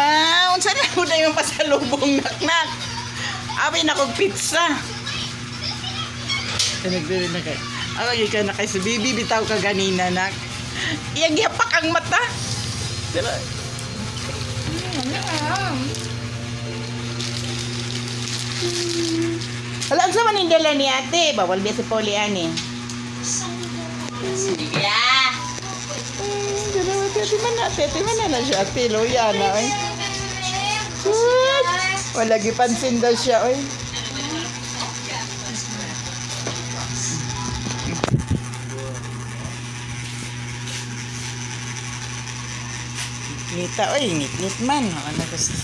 Wow, unsa na mo na yung pasalubong, naknak? Abi na kog pizza. Nagdiri na kay. Ako ikaw na kay si Bibi bitaw ka ganina, nak. Iyang gihapak ang mata. Pero Wala, ang sama ning dala ni ate? Bawal biya si Polly ani. Yeah. Ate man na, ate man na siya, ate. Loya na, oy. What? Wala gipansin daw siya, oy. Ngita, oy, ngit-ngit man. Ano gusto?